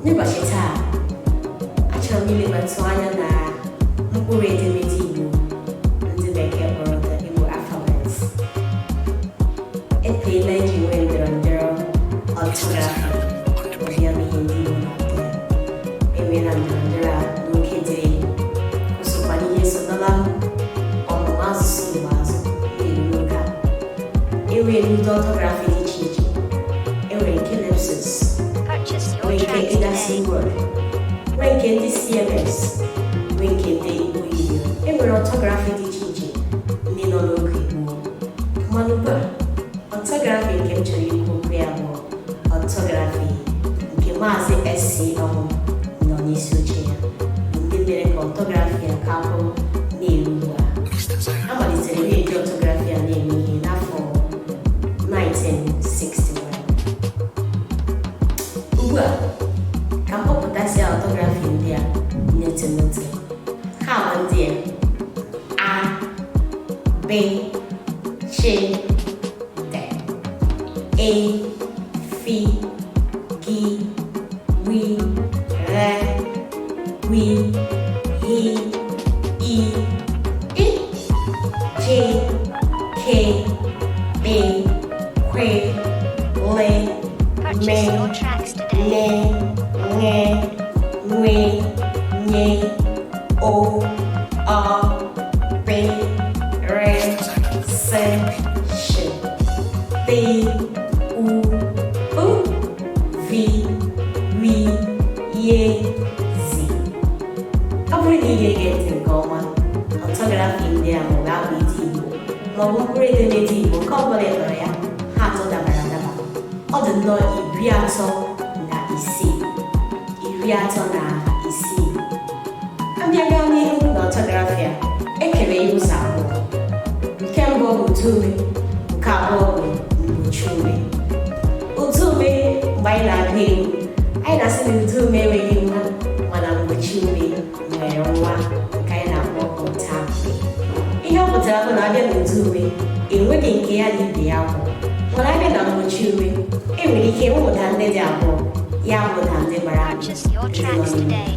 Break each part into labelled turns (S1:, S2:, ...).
S1: N'ụbọchị taa, achọrọ m ilebatụ anya na mkpụrụ edemede Igbo ndị Bekee kpọrọ the Igbo alphabet. Eteela eji nwee ndọrọ ndọrọ orthography, ụbịam ihe ndị Igbo na-akpọ ya. Enweela ndọrọ ndọrọ a n'oke dị elu. O sokwa n'ihe so dọla ọmụmụ asụsụ Igbo azụ na-eru n'oge a. Enwere ụdị orthography dị iche iche. Enwere nke Lepsius,
S2: Purchase your
S1: nwee nke
S2: tracks
S1: Ida
S2: today.
S1: Singword, nwee nke ndị CMS, nwee nke ndị Igbo Union. E nwere orthography dị iche iche ndị nọ n'oge gboo. Mana ugbu a, orthography nke m chọrọ ikwu okwu ya bụ orthography nke Maazị S.C. Ọnwụ nọ n'isi oche ya, bụ ndị mere ka orthography a ka kwụrụ na-eru ugbu a. A malitere na-eji orthography a na-eme ihe n'afọ 1961. Ugbu a, ka m kpọpụtasịa orthography ndị a n'otu n'otu. Ha bụ ndị a: A, B, C, D, E, F, G, W, R, W, H, I, I, J, K, P, Q, L,
S2: Purchase
S1: M,
S2: your tracks today.
S1: N, Ṅ, Nw, Ny, O, Ọ, P, R, S, Sh, T, U, U, V, W, Y, Z. Ọ bụrụ na ị ga-ege ntị nke ọma, orthography ndị a maọbụ abịdịị Igbo maọbụ mkpụrụ edemede Igbo nke ọ bụla ị nụrụ ya, ha atọ dabara adaba. Ọ dị nnọọ 36, 36. Abịa gaa n'ihu na orthography a, ekere ya ụzọ abụọ. Nke mbụ bụ ụdaume, nke abụọ bụ mgbochi ume. Ụdaume, mgbe anyị na-agụ egwu, anyị na-asị na ụdaume enweghị nwa, mana mgbochi ume nwere nwa nke anyị na-akpọ ụtamkpi. Ihe ọ pụtara bụ na abịa na ụdaume, enweghị nke ya na ibe ya kwụ, mana abịa na mgbochi ume, enwere ike ịnwe ụda ndị dị abụọ, ya bụ ụda ndị gbara akpụ
S2: Purchase your
S1: ndị nọ
S2: tracks
S1: n'ime.
S2: today.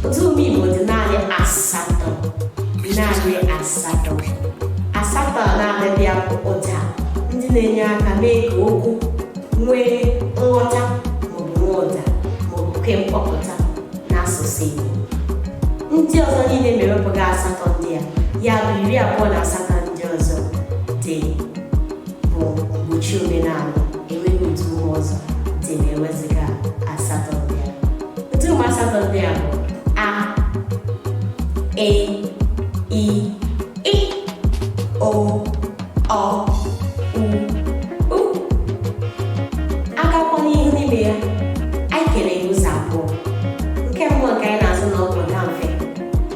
S1: Ụdaume Igbo dị naanị asatọ, naanị asatọ. Asatọ a naanị dị ya bụ ụda ndị na-enye aka mee ka okwu nwee nghọta maọbụ nwee ụda maọbụ kwe mkpọpụta n'asụsụ Igbo. Ndị ọzọ niile ma ewepụga asatọ ndị a, ya bụ 28 ndị ọzọ dị, bụ mgbochi ume naanị. Enweghị ụdaume ọzọ dị ma ewezụga asatọ ndị a. Ụdaume asatọ ndị a bụ a, e, i, ị, o, ọ, u, ụ. Agakwa n'ihu n'ime ya, anyị kere ya ụzọ abụọ. Nke mbụ nke anyị na-azụ na ọ bụ ụda mfe,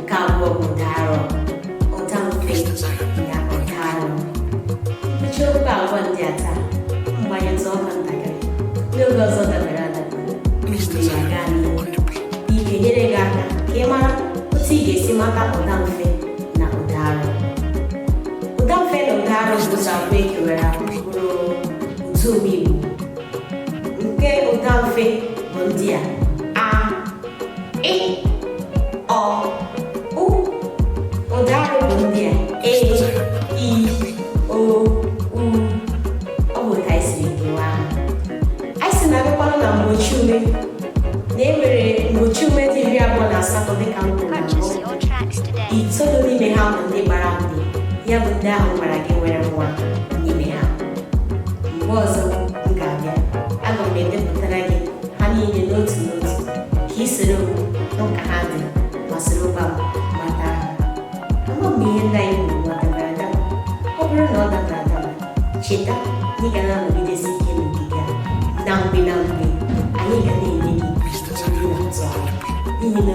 S1: nke abụọ bụ ụda arọ. Ụda mfe na ụda arọ. Mkpuchi okwu abụọ ndị a taa, mgbanyetụ ọkụ ntakịrị. N'oge ọzọ dabere adaba, mgbe ya gaa n'ihu ike nyere gị aka ka ị mara otu ị ga-esi mata ụda mfe na ụda arọ. Ụda mfe na ụda arọ bụ ụzọ abụọ ekewara mkpụrụ ụdaume Igbo. Nke ụda mfe bụ ndị a: a, ị, ọ, u. Ụda arọ bụ ndị a: e, i, o, u. Ọ bụ ka anyị siri kewaa ha. Anyị si na-abịakwanụ na mgbochi ume, na e nwere mgbochi ume dị 28 dịka m kwuru na mbụ.
S2: Purchase your tracks today.
S1: Itoolu n'ime ha bụ ndị gbara mkpị, ya bụ ndị ahụ gwara gị nwere nwa n'ime ha. Mgbe ọzọ m ga-abịa, aga m edepụtara gị ha niile n'otu n'otu ka ị soro m hụ ka ha dị ma sorokwa m mata ha. Ama mgbe ihe ndị anyị kwuru ọ dabara adaba. Ọ bụrụ na ọ dabara adaba, cheta na ị ga na-anọgidesi ike n'ogige a. Na mgbe na mgbe, anyị ga na-enye gị ihe ndị na-atụ anya n'ihi na